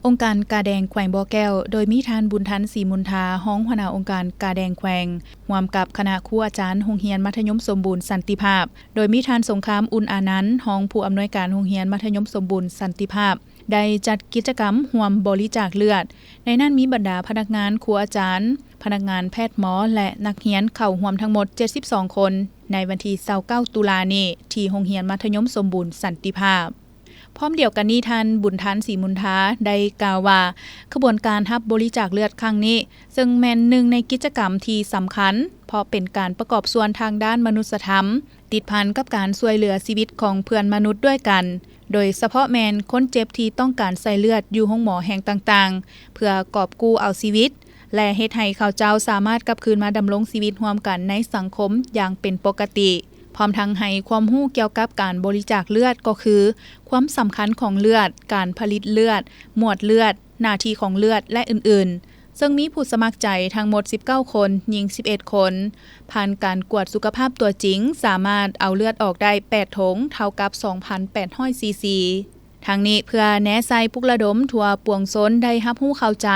ອົງການກາແດງແຂວງບໍ່ແກ້ວ ໂດຍມີທ່ານ ບຸນທັນ ສີມຸນທາ ຮອງຫົວໜ້າອົງການກາແດງແຂວງ ຮ່ວມກັບຄະນະຄູອາຈານໂຮງຮຽນມັດທະຍົມສົມບູນສັນຕິພາບ ໂດຍມີທ່ານ ສົງຄາມ ອຸ່ນອານັນ ຮອງຜູ້ອຳນວຍການໂຮງຮຽນມັດທະຍົມສົມບູນສັນຕິພາບ ໄດ້ຈັດກິດຈະກຳຮ່ວມບໍລິຈາກເລືອດ. ໃນນັ້ນມີບັນດາພະນັກງານ, ຄູອາຈານ, ພະນັກງານແພດໝໍ ແລະ ນັກຮຽນເຂົ້າຮ່ວມທັງໝົດເຈັດສິບສອງຄົນ ໃນວັນທີຊາວເກົ້າຕຸລານີ້ ທີ່ໂຮງຮຽນມັດທະຍົມສົມບູນສັນຕິພາບ. ພ້ອມດຽວກັນນີ້, ທ່ານ ບຸນທັນ ສີມຸນທາ ໄດ້ກ່າວວ່າ ຂະບວນການຮັບບໍລິຈາກເລືອດຄັ້ງນີ້ ເຊິ່ງແມ່ນໜຶ່ງໃນກິດຈະກຳທີ່ສຳຄັນ ເພາະເປັນການປະກອບສ່ວນທາງດ້ານມະນຸດສະທຳ ຕິດພັນກັບການຊ່ວຍເຫຼືອຊີວິດຂອງເພື່ອນມະນຸດດ້ວຍກັນ, ໂດຍສະເພາະແມ່ນຄົນເຈັບທີ່ຕ້ອງການໃສ່ເລືອດຢູ່ໂຮງໝໍແຫ່ງຕ່າງໆ ເພື່ອກອບກູ້ເອົາຊີວິດ ແລະ ເຮັດໃຫ້ເຂົາເຈົ້າສາມາດກັບຄືນມາດຳລົງຊີວິດຮ່ວມກັນໃນສັງຄົມຢ່າງເປັນປົກກະຕິ, ພ້ອມທັງໃຫ້ຄວາມຮູ້ກ່ຽວກັບການບໍລິຈາກເລືອດ ກໍຄື ຄວາມສຳຄັນຂອງເລືອດ, ການຜະລິດເລືອດ, ໝວດເລືອດ, ໜ້າທີ່ຂອງເລືອດ ແລະ ອື່ນໆ, ເຊິ່ງມີຜູ້ສະໝັກໃຈທັງໝົດສິບເກົ້າຄົນ, ຍິງສິບເອັດຄົນ. ຜ່ານການກວດສຸຂະພາບຕົວຈິງ, ສາມາດເອົາເລືອດອອກໄດ້ແປດຖົງ, ເທົ່າກັບສອງພັນແປດຮ້ອຍຊີຊີ. ທັງນີ້ເພື່ອແນໃສ່ປຸກລະດົມທົ່ວປວງຊົນໄດ້ຮັບຮູ້ເຂົ້າໃຈ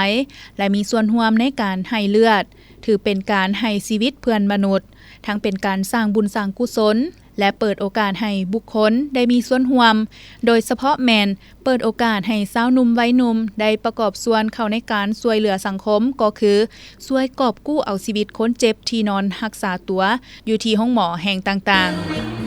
ແລະ ມີສ່ວນຮ່ວມໃນການໃຫ້ເລືອດ, ຖືເປັນການໃຫ້ຊີວິດເພື່ອນມະນຸດ, ທັງເປັນການສ້າງບຸນສ້າງກຸສົນ ແລະ ເປີດໂອກາດໃຫ້ບຸກຄົນໄດ້ມີສ່ວນຮ່ວມ, ໂດຍສະເພາະແມ່ນເປີດໂອກາດໃຫ້ຊາວໜຸ່ມໄວໜຸ່ມໄດ້ປະກອບສ່ວນເຂົ້າໃນການຊ່ວຍເຫຼືອສັງຄົມ, ກໍຄືຊ່ວຍກອບກູ້ເອົາຊີວິດຄົນເຈັບທີ່ນອນຮັກສາຕົວຢູ່ທີ່ໂຮງໝໍແຫ່ງຕ່າງໆ.